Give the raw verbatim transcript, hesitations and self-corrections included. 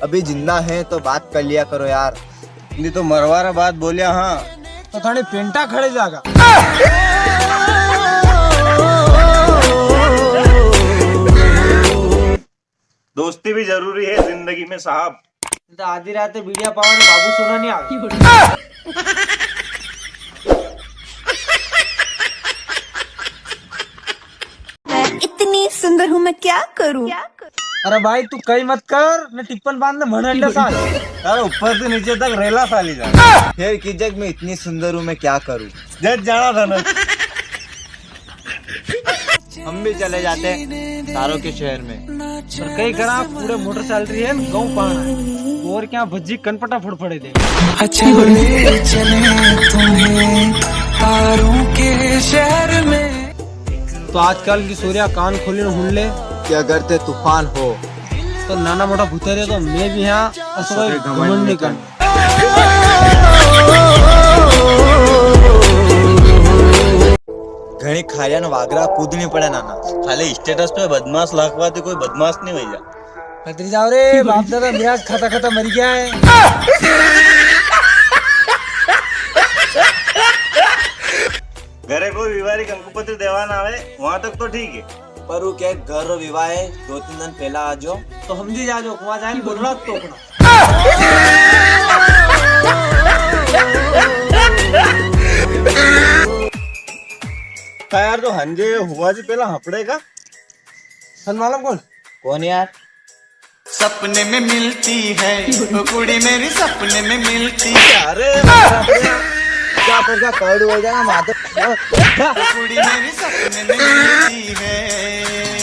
अभी जिंदा है तो बात कर लिया करो यार। नी तो मरवा रा बाद बोलिया हाँ। तो थाने पेंटा खड़े जागा। दोस्ती भी जरूरी है जिंदगी में साहब। तो आधी रात में बीड़िया पावा ने बाबू सोना नी आवे। इतनी सुंदर हूँ मैं क्या करूँ? अरे भाई तू कई मत कर, ने टिप्पन बांध ने म्हने अंडा साल। अरे ऊपर से नीचे तक रेला साली जा। फिर की जग मैं इतनी सुंदर हूँ मैं क्या करूँ? जज जाना था ना। हम भी चले जाते तारों के शहर में। पर कई करा पूरे मोटर चल रही है, गाँव पाना है। और क्या भज्जी कनपटा फड़फड़े दे। अच्छा ले चले तुम्हें तारों के शहर में। तो आजकल की सूर्या कान खोली ने हुन ले। कि अगर ते तूफान हो। तो नाना मोटा भूतरे तो मैं भी यहाँ असो कोई घमंड नी कर। घणी खारिया ने वागरा कूदनी पड़े नाना। खाली status पे बदमाश लखवा ती कोई बदमाश नी वई जा। भतीजा रे, बाप दादा मिराज खाता खाता मरी गया है। घरे कोई विवाह री कंकुपत्री देवा ना आवे, वहां तक तो ठीक है। पर वो क्या घर रो विवाह है, दो तीन दिन पहला आ जाओ। तो हमजी जाजो, वहां जाके बोलना तो अपना। का यार, जो हंजे हुआ जी पहला हपड़ेगा? सन मालूम कौन? कौन यार? सपने में मिलती है वो कुड़ी मेरी, सपने में मिलती है। अरे, क्या पर क्या कावड़ी हो जाएगा, माधव। वो कुड़ी मेरी सपने में मिलती है।